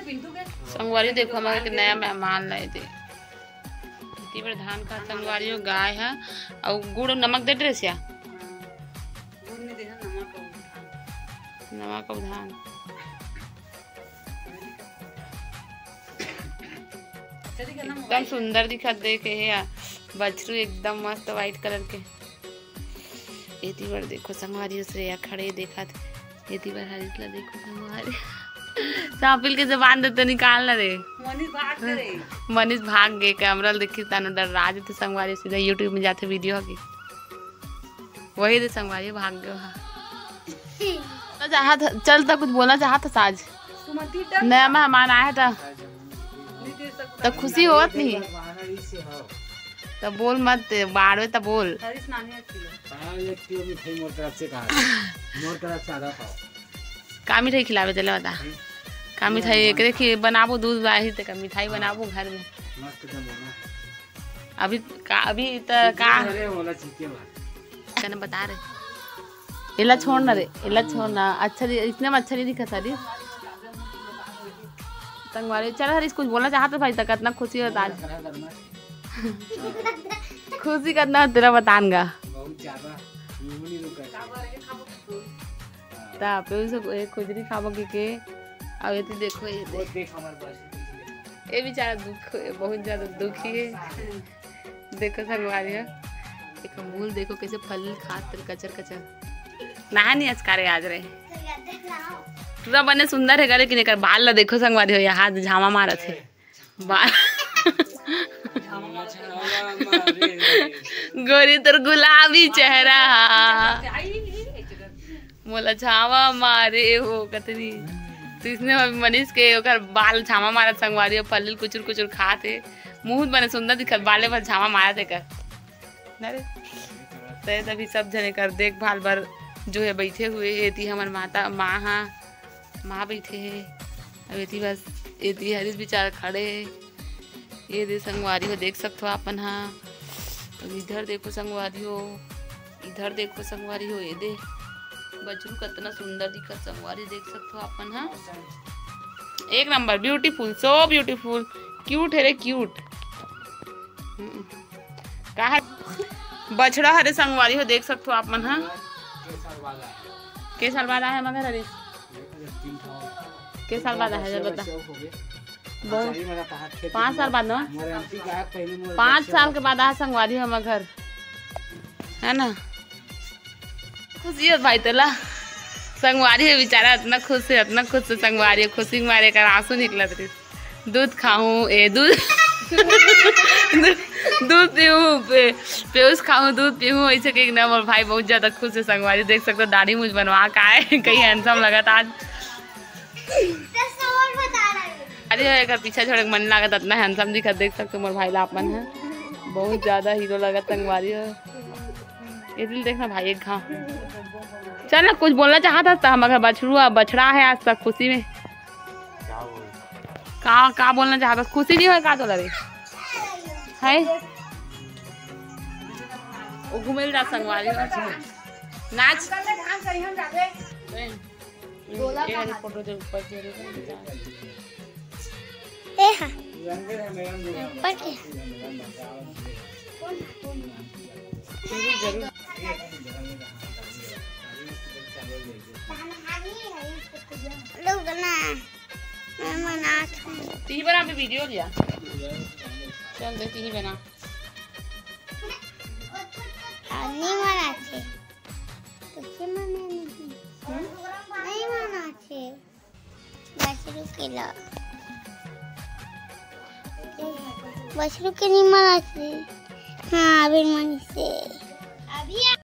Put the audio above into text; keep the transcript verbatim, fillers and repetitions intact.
संगवारी देखो, हमर के नया मेहमान लाए दे। इतनी बड़ धान का संगवारी हो गाय है, और गुड़ नमक दे ड्रेसिया। गुड़ नहीं दे, नमक और धान। नमक और धान। एकदम सुंदर दिखत देखे हे यार, बछरू एकदम मस्त व्हाइट कलर के। एती बर देखो संगवारी हो, श्रेया खड़े देखत। एती बर हरीश ला देखो संगवारी। सांपिल के जबान दे तो निकाल ना रे। मनीष भाग गे रे। मनीष भाग गे, कैमरा ल देखी तानो डर राज थे संगवारी, सीधा YouTube में जाथे वीडियो की। वही दे संगवारी भाग गयो हा। तो चाहत, चल तो कुछ बोलना चाहत था साज। नया मेहमान आया था। तो खुशी होत नहीं। तो बोल मत, बाड़वे तो बोल। हरीश नानी एक किलो। हाँ, एक किलो मिठाई मोर तरफ से कहा। मोर तरफ से आधा पाव। का मिठाई खिलावे चले बता? हम्म। का मिठाई? एकरे खी-, बनाबो दूध लाही ते का मिठाई बनाबो घर में। मस्त एकदम बना। अभी का, अभी त का? अरे होला चिके बा। कने बता रहे। एला छोड़ ना रे, एला छोड़ ना। अच्छा नहीं, इसने में अच्छा नहीं दिखा सारी। संगवारी, चल हरीश, कुछ बोलना चाहत था भाई, तक इतना खुशी होता आज। खुशी करना तेरा बतान गा। बहुत ज्यादा। मुंह नहीं रुका। ता पे उसे एक खुजरी खाबो के, के। अब ये तो देखो, ये वो देख। देख हमारे पास। ये बेचारा दुख, बहुत ज्यादा दुखी है। देखो संगवारी हो, एक मूल देखो कैसे फल खात कचर कचर। नहा नहीं आज कारे आज रे। पूरा बने सुंदर है, लेकिन एकर बाल ला देखो संगवारी हो, यहाँ झामा मारत है। बाल। गोरी तोर गुलाबी चेहरा। मोला झामा मारे हो कतरी। तो इसने अभी मनीष के ओकर बाल झामा मारत संगवारी हो, फल्लील कुचुर कुचुर खात हे। मुहूत बने सुंदर दिखत, बाले भर झामा मारत हे कर। ना रे? तो ये तभी सब जने कर देखभाल बर जो है बैठे हुए हे। एती हमर माता, माँ हा, माँ बैठे हे। अब एती बस, एती हरीश बेचारा खड़े हे। ये दे संगवारी हो, देख सकथो आपन हा। अब इधर देखो संगवारी हो, इधर देखो संगवारी हो, ये दे बछरू कतना सुंदर दिखत संगवारी, देख सकथो आपन हा। एक number, beautiful, so beautiful, cute है रे, cute। हम्म। का है? बछड़ा हरे संगवारी हो, देख सकथो आपन हा। के साल बाद आए हे मगर हरीश? के साल बाद आए हे, जरा बता। बहुत। पाँच साल बाद ना? पाँच साल के बाद आए संगवारी हमर घर, है ना? खुशी हो भाई तोला? संगवारी हो बेचारा, इतना खुश है, इतना खुश है संगवारी हो, खुशी के मारे एकर आंसू निकलत रहिस। दूध खाहूँ, ए, दूध, दूध पीहूँ, पे-, पेउस खाहूँ, दूध पीहूँ, ऐसे कहिके ना, मोर भाई बहुत ज्यादा खुश है संगवारी। देख सकथो, दाढ़ी मूछ बनवा का है, कहीं handsome लगत आज। अरे, एकर पीछा छोड़े के मन लागत, इतना handsome दिखत, देख सकथो, मोर भाई ला अपन है, बहुत ज्यादा हीरो लगत संगवारी हो। ये दिल देखना भाई, एक घाव। चल ना, कुछ बोलना चाहत हस त, हम अगर बछरू, बछड़ा है आज तक खुशी में। का, का बोलना चाहत हस? खुशी नहीं होय का तोला रे? है? वो घूमे ला जा संगवारी हो। नाच। ए, ए, फोटो दे ऊपर के। ए हा। ऊपर के। जरूर, जरूर। लोग ना, मैं मनात हूँ। तीही बना, अभी वीडियो लिया। चल दे, तीही बना। आ, नहीं मनाते। कैसे मने नहीं? हम्म? नहीं मनाते। बछरू के ला। बछरू के नहीं मनाते। हाँ, अभी मनीष से। अभी